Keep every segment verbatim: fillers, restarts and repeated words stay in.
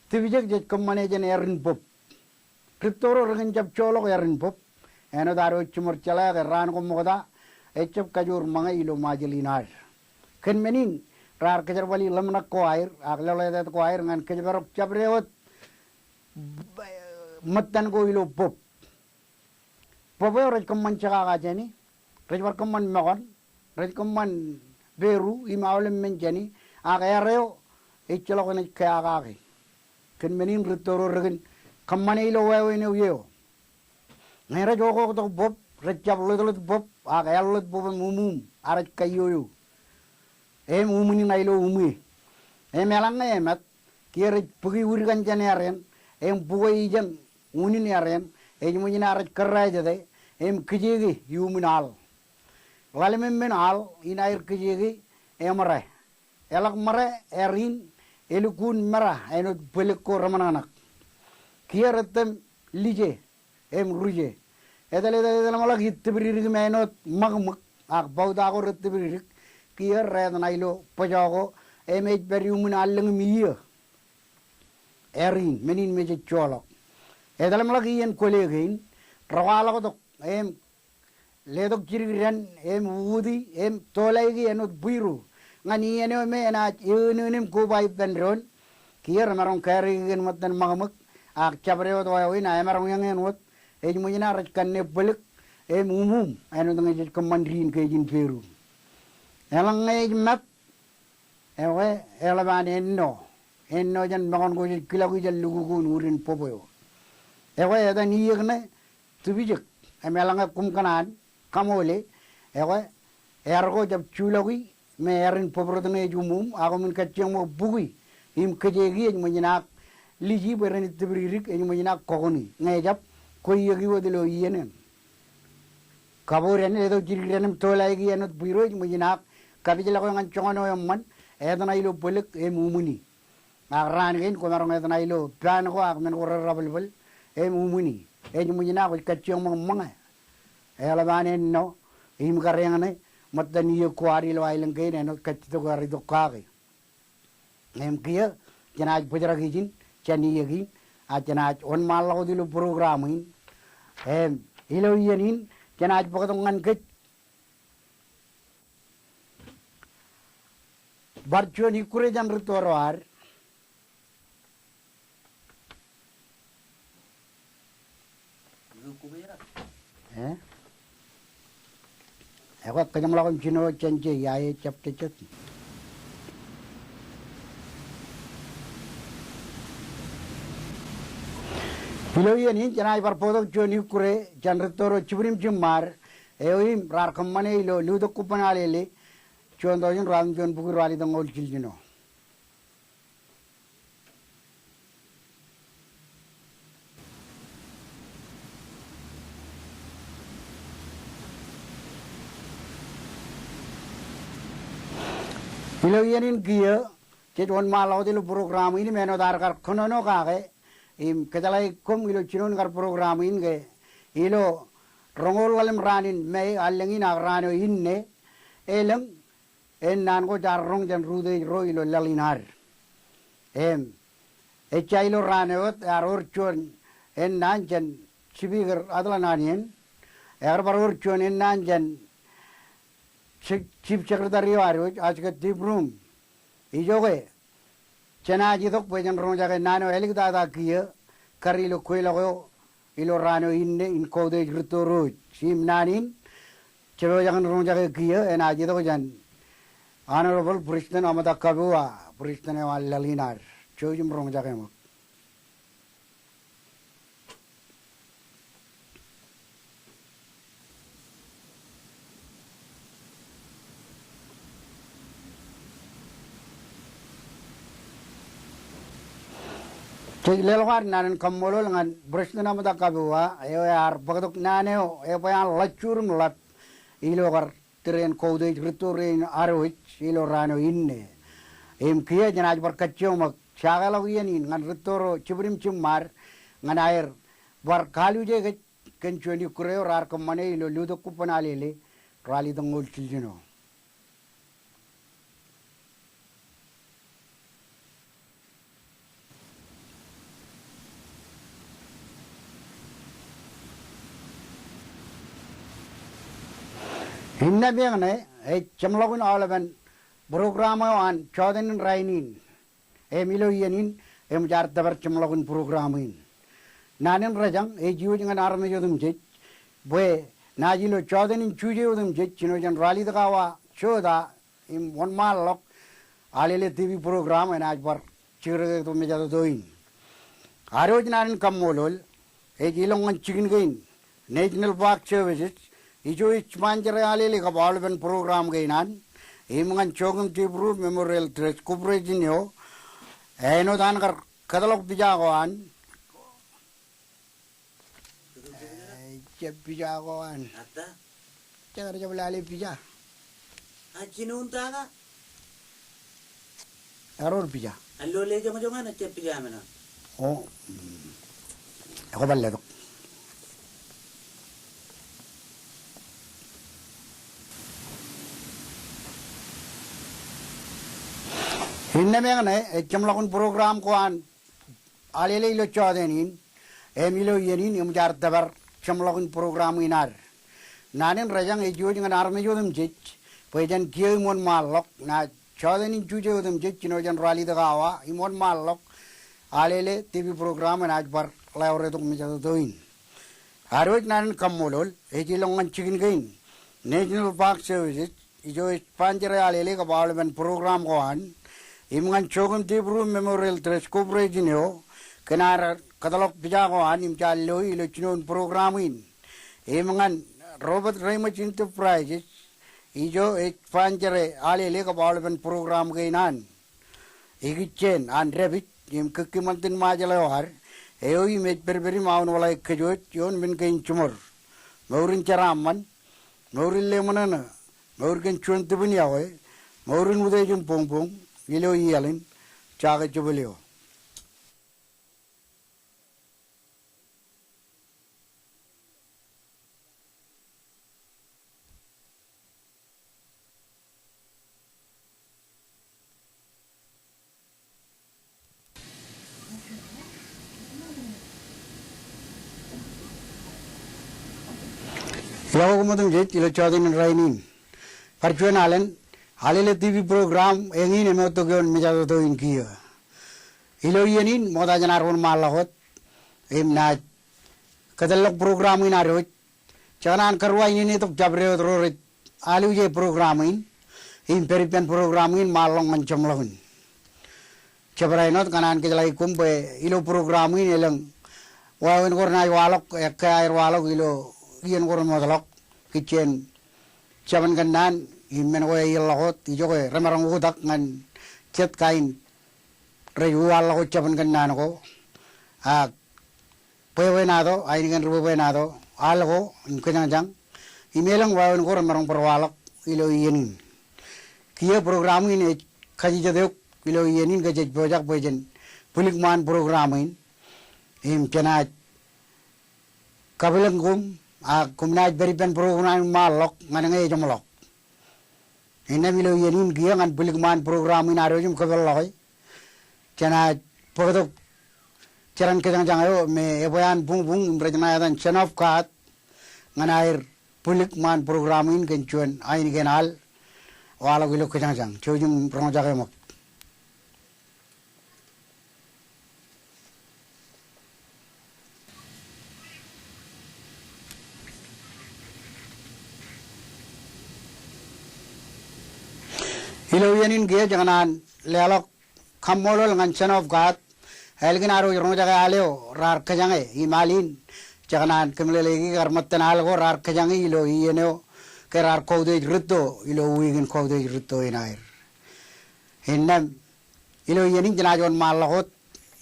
tipjek jej kōṃṃane jān erin bōb. Rūtto ro rekōn jab joḷọk erin bōb. Āinwōt ad wōj jiṃor jeḷā ke raan ko ṃokta ejjab kajoor ṃōñā ilo Ṃajeḷ in ad. Kōn men in raar kōjerbali ḷōmṇak ko aer ak lolōtāt ko aer ñan kōjparok jabdewōt ṃōttan ko ilo bōb. Bōb eo rej kōṃṃan jekaka jāni, rej bar kōṃṃan mokwan, rej kōṃṃan peru im aolep men jāni, ak ear eo ejjeḷọk eṇ ej keakaki. Kōn men in rūtto ro rekōn kōṃṃane ilo wāween eo iiō. Ñe rej okoktok bōb, rej jab ḷotḷot bōb, ak eḷḷot bōb im uṃuuṃ, ak rej kaioio. Im uṃwin in aelōñ uṃwin. Im eḷaññe emat, kiiō rej bōki wūd kaṇ jān erin, im bukwe ijeṇ unin erin, ej ṃōj in ak rej kōrrā jete, im kijeeki iuṃwin al. Ḷalem im men al in aer kijeeki, eṃōrā. Eḷak ṃōrā erin, elukkuun mera āinwōt bōlōk ko reṃōṇōṇōk. Kiiō rej tōm lije, im ruje. Etal, etal, etal ṃōḷọk ij tipdidik im āinwōt ṃakṃōk, ak bauta ko rej tipdidik, kiiō reet ṇa ilo bōjọ ko, im ej pād iuṃwin allōñ im iiō. Erin, men in me jej joḷọk. Etal ṃōḷọk iien kwōle kein, rokwaḷọktok, im letok jidik dān, im uti, im tolaiki āinwōt bwiru. Ñan iien eo me enaaj eōnōn im koba ippān doon, kiiō remaroñ kāreiki kōn ṃōttan ṃakṃōk, ak jabdewōt wāween, ak emaroñ eñeṇ wōt, ej ṃōj in ak rej kanne bōlōk, im uṃuuṃ, āinwōt ñe jej kōṃṃan diin ke ejin peru. Eḷaññe ej mat, ekwe, eḷap an ennọ, ennọ jān mokwan ko jej kilọk i jān lukkuun wūdin bōb eo. Ekwe, etan iiōk ṇe, tipjek, im eḷaññe koṃ kōṇaan, kaṃoole, ekwe, ear ko jab juḷọki, me erin bōbrot ṇe ej uṃuuṃ, ak koṃwin kajjioñ ṃōk bukwi, im kijeeki ej ṃōj in ak liji bwe ren tipdidik, ej ṃōj in ak kọkni, ñe ejab, kwe iiōki wōt ilo iien eṇ. Kabo dān, letok jidik dān im tolaiki āinwōt bwiru ej ṃōj in ak, kapijlọk eo ñan joñan eo eṃṃan, etṇa ilo bōlōk, im uṃwini. Ak raan kein kwōmaroñ etṇa ilo paan ko ak men ko rerrabōlbōl, im uṃwini. Ej ṃōj in ak kwōj kajjioñ ṃōk ṃōñā. Eḷap an ennọ, im kar eñṇe, ṃōttan iiōk ko ad ilo aelōñ kein āinwōt kajjitōk eo ear itok kake. Im kiiō, jenaaj bōjrak ijin, jān iiōk in, ak jenaaj wōnṃaanḷọk wōt ilo program in. Im, ilo iien in, jenaaj bōktok ñan kōj bar juon ikkure jān rūtto ro ad. Eh? Ekwe kōjeṃḷọk im jino jān je, ia ejjab tejjet. Ilo iien in jenaaj bar bōktok juon ikkure jān rūtto ro jibwid im jiṃṃaad, eo im raar kōṃṃane ilo Lutōk Kuppān Alele, juon tọujin ruatimjuon bukwi ruwalitōñoul jiljino. Ilo iien in kiiō, jej wōnṃaanḷọk wōt ilo program in im āinwōt ad kar kōnono kake, im kōjeḷāik koṃ ilo jinoin kar program in ke, ilo roñoul ḷalem raan in May, allōñ in ak raan eo inne, elōñ, ennaan ko jaar roñ jān rūtō ro ilo laḷ in ad. Im, ejja ilo raan eo wōt, ear wōr juon ennaan jān Speaker Atlan Hanien, ekar bar wōr juon ennaan jān Chief, Chief Secretary eo ad wōj, Aske Tibrum. Ijoke, jenaaj itok bwe jen roñjake naan eo āliktata kiiō, kar ilo kweilọk eo, ilo raan eo inne in kautiej rūtto ro wōj. Im naan in, jepojak in roñjake kiiō, enaaj itok jān Honorable President Amata Kabua, President eo an laḷ in ad. Jouj im roñjake ṃōk. Jej leḷọk ad naan in kaṃṃoolol ñan President Amata Kabua, eo ear bōktok naan eo, ebwe an ḷajuur im ḷap, ilo kar tūrien kautiej rūtto rein ad wōj, ilo raan eo inne. Im kiiō jenaaj bar kajjioñ ṃōk, jakeḷọk iien in ñan rūtto ro jibwid im jiṃṃaad, ñan aer bar kaluje kōj, kōn juon ikkure eo raar kōṃṃane ilo Lutōk Kuppān Alele, ruwalitōñoul jiljino. Innām eñṇe ej jeṃḷọkin aolepen program eo an jọteen in rainin. Im ilo iien in eṃōj ad tōpar jeṃḷọkin program in. Naan in rejañ ej iwōj ñan armej otemjej bwe naaj ilo jọteen in Juje otemjej, jino jān ralitōk awa jota im wōnṃaanḷọk Alele T V program enaaj bar jikdeke tok mejatoto in. Ad wōj naan in kaṃṃoolol ej ilọk ñan jikin kein National Park Services, ijo ej sponsor e Alele kab aolepen program kein an, im ñan Joachim Devereux Memorial Trust Corporation eo āinwōt an kar kōtḷọk pija ko an. Eh, jab pija ko an. Ata? Jekar jab lale pija. A jinoin ta ka? Error pija. A lo le joñjoñ an, a jab pija men an. O, mm. Ekwe bar letok. Innām eñṇe ej jeṃḷọkin program ko an Alele ilo jọteen in, im ilo iien in eṃōj ad tōpar jeṃḷọkin program in ad. Naan in rejañ ej iwōj ñan armej otemjej bwe jān kiiō im wōnṃaanḷọk, naaj jọteen in Juje otemjej, jino jān ralitōk awa im wōnṃaanḷọk Alele T V program enaaj bar ḷeoretok mejatoto in. Ad wōj naan in kaṃṃoolol ej ilọk ñan jikin kein National Park Services, ijo ej sponsor e Alele kab aolepen program ko an, im ñan Joachim Devereux Memorial Trust Corporation eo kōn an kar kōtḷọk pija ko an im jaar loi ilo jinoin program in, im ñan Robert Reimers Enterprises, ijo ej sponsor e Alele kab aolepen program kein an. Ikijjien an dāpij im kōkkiṃantin Ṃajeḷ eo ad, eo im ej pedped im aunwōḷā kōjwōj ioon men kein jiṃor. Mour in jeraaṃṃan, mour in lemṇōṇō, mour kōn juon tipen iọkwe, mour in utiej im boñboñ ilo iaḷ in. Jake jepel eo. Iọkwe koṃ otemjej ilo jọteen in rainin. Bar juon alen, Alele T V program eñin emoottok ioon mejatoto in kiiō. Ilo iien in ṃokta jān ad wōnṃaanḷọk wōt im naaj kōtḷọk program in ad wōj. Jekōṇaan kōruwainene tok jabdewōt ro rej aluje program in im pād ippān program in ṃaanḷọk ñan jeṃḷọkin. Jabdewōt āinwōt kōṇaan kōjeḷāik koṃ bwe ilo program in elōñ wāween ko renaaj waḷọk, ekkā aer waḷọk ilo iien ko remootḷọk. Ikijjien jabōn kōnnaan im men ko eierḷọk wōt, ijoke remaroñ oktak ñan jet kain rej wiwaḷḷọk wōt jabōn kōnnaan ko. Ak bwebwenato, ainikien ri bwebwenato al ko im kōjañjañ. Im elōñ wāween ko remaroñ bar waḷọk ilo iien in. Kiiō program in ej kajjitōk ilo iien in ke jej pojak bwe jen bwilikṃaan program in im jenaaj kabwilōñ koṃ, ak koṃ naaj pād ippān program in ṃaanḷọk ñan ñe ejeṃḷọk. Innām ilo iien in kiiō ñan bwilikṃaan program in ad wōj im kōpeḷḷọke, jenaaj bōktok jeran kōjañjañ eo me ebwe an buñbuñ im rej ṇa etan Son of God ñan aer bwilikṃaan program in kōn juon ainikien al waḷọk ilo kōjañjañ. Jouj im roñjake ṃōk. Ilo iien in kiiō jekōṇaan leḷọk kaṃṃoolol ñan Son of God, ālikin ad wōj roñjake al eo raar kōjañe im al in jekōṇaan kōmeḷeḷeiki kar ṃōttan al ko raar kōjañe ilo iien eo ke raar kautiej rūtto ilo wiik in kautiej rūtto in aer. Innām ilo iien in jenaaj wōnṃaanḷọk wōt,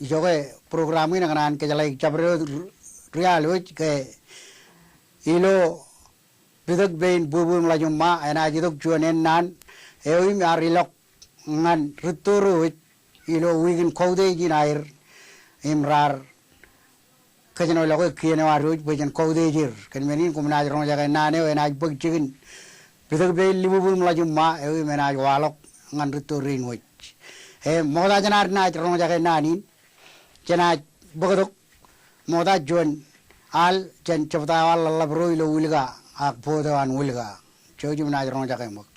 ijoke program in ekōṇaan kōjeḷāik jabdewōt ri-, ri-al wōj ke ilo pitōk pein bwebwe im ḷajuṃṃa enaaj itok juon ennaan eo im ear ilọk ñan rūtto ro wōj ilo wiik in kautiej in aer im raar kōjenolọke kien eo ad wōj bwe jen kautiej er. Kōn men in koṃ naaj roñjake naan eo enaaj bōk jikin pitōk pein libwebwe im ḷajuṃṃa eo im enaaj waḷọk ñan rūtto rein wōj. Im ṃokta jān ad naaj roñjake naan in, jenaaj bōktok ṃokta juon al jān jebta eo an ḷōḷḷap ro ilo Wilka ak boot eo an Wilka. jouj im naaj roñjake ṃōk.